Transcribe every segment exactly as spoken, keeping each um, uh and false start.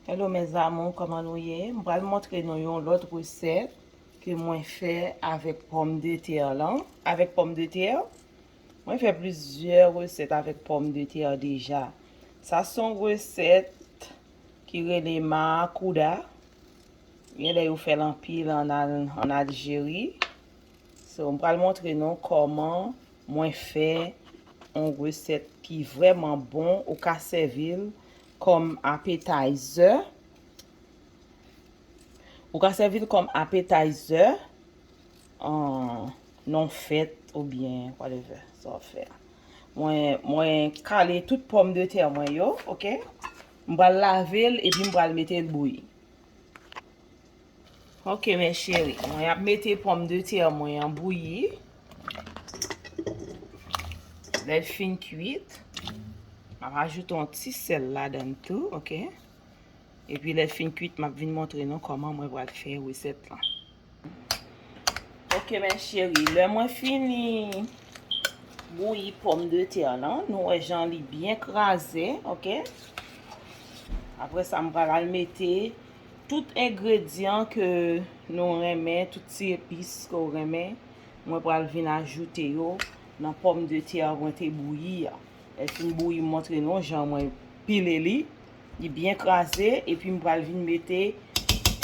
Hello mes amours, kòman nou ye? M pral montre nou yon lòt resèt ke mwen fè avèk pòmdetè lan. Avèk pòmdetè, mwen fè plizyè resèt avèk pòmdetè deja. Sa se yon resèt ki rele maakouda. Genlè yo fè l anpil ann Al-, ann Aljeri. So, m pral montre nou kòman mwen fè yon resèt ki vrèman bon. Ou ka sèvi l kòm appetizer. Ou ka sèvi l kòm appetizer, an, nan fèt oubyen whatever sa w fè a. Mwen, mwen kale tout pòmdetè mwen yo, oke? M pral lave l epi m pral mete l bouyi. Oke, mes chéris, mwen ap mete pòmdetè mwen an bouyi. Lè l fin kwit, m ap ajoute yon ti sèl ladan l tou, oke? Epi lè l fin kwit, m ap vin montre nou kòman mwen pral fè resèt lan. Oke, mes chéris, lè mwen fini bouyi pòmdetè lan, nou wè jan li byen kraze, oke? Apre sa, m pral al mete tout engredyan ke nou renmen, tout ti epis ke w renmen, mwen pral vin ajoute yo nan pòmdetè mwen te bouyi a. Lè l fin bouyi, m montre nou jan mwen pile li. Li byen kraze, epi m pral vin mete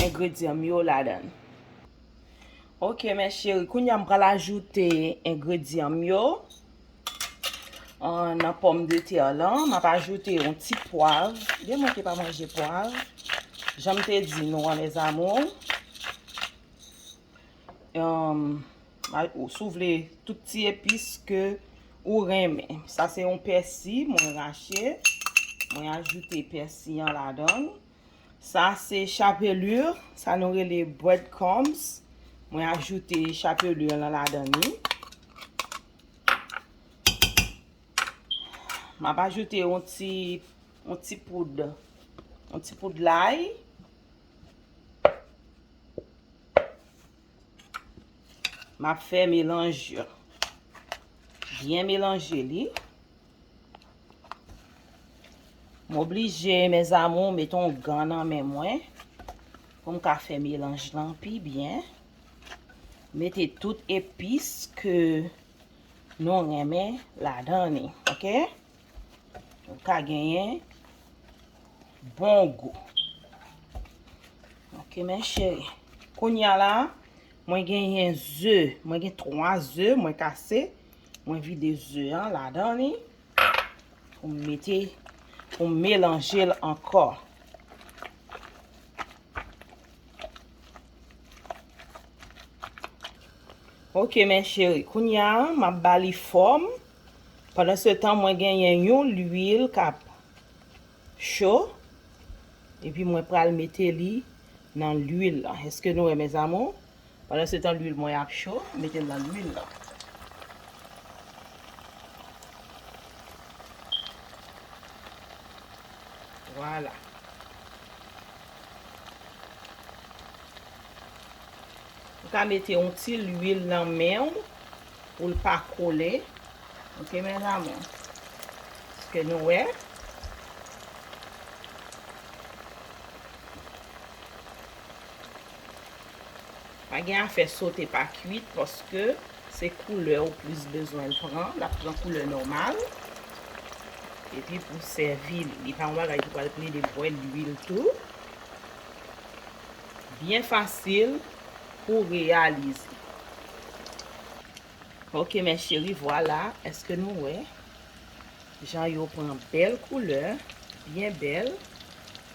engredyan m yo ladan l. Oke, mes chéris, kounye a m pral ajoute engredyan m yo, ah, nan pòmdetè lan. M ap ajoute yon ti pwav. Gen moun ki pa manje pwav. Jan m te di nou an, mes amours. Em, a-, ou, si w vle, tout ti epis ke ou renmen. Sa se yon pèsi mwen rache. Mwen ajoute pèsi an ladan l. Sa se chapelure, sa nou rele bread crumbs. Mwen ajoute chapelure lan ladan li. M ap ajoute yon ti, yon ti poud, yon ti poud lay. M ap fè melanj yo. Byen melanje li. M oblije, mes amours, mete yon gan nan men mwen pou m ka fè melanj lan pi byen. Mete tout epis ke nou renmen ladan li, oke? Ou ka genyen bon gou. Oke, mes chéris. Kounye a la, mwen genyen ze. Mwen gen twa ze, mwen kase. Mwen vide ze an ladan li. Pou m mete, pou m melanje l ankò. Oke, mes chéris. Kounye a, m ap ba li fòm. Pandan se tan, mwen genyen yon lwil k ap cho. Epi mwen pral mete li nan lwil la. Èske nou wè, mes amours? Pandan se tan, lwil mwen ap cho, mete l nan lwil la. Vwala. Ou ka mete yon ti lwil nan men w pou l pa kole. Oke, mes amours? Èske nou wè? Pa gen afè sote pa kwit, paske se koulè ou plis bezwen l pran. L ap pran koulè nòmal. Epi pou sèvi li, li pa yon bagay ki pral plede bwè lwil tou. Byen fasil pou reyalize. Oke, mes chéris, vwala. Èske nou wè jan yo pran bèl koulè, byen bèl?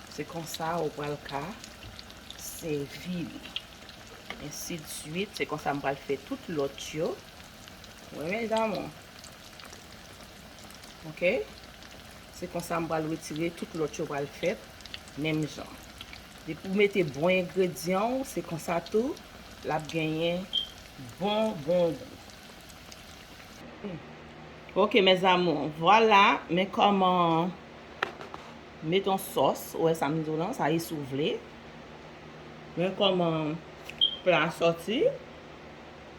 Se konsa ou pral ka sèvi li. Ensi de suite, se konsa m pral fè tout lòt yo. Wi, mes amours. Oke? Se konsa m pral retire tout lòt yo pral fèt menm jan. Depi w mete bon engredyan w, se konsa tou l ap genyen bon, bon gou. Oke, mes amours, vwala, men kòman, met yon sòs, ou wè sa m di w lan, sa e si w vle. Men kòman pla a sòti,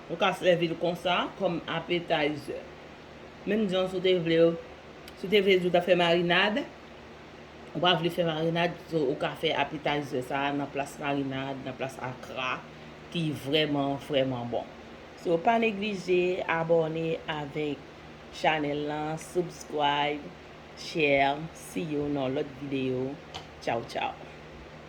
ou ka sèvi l konsa, kòm appetizer. Menm jan si w te vle, si w te vle di w ta fè marinad, Ou pa vle fè marinad, so ou ka fè appetizer sa a nan plas marinad, nan plas akra, ki vrèman, vrèman bon. So, pa neglije abòne avèk chanèl lan, subscribe, share. See you nan lòt videyo. Tchaw, tchaw.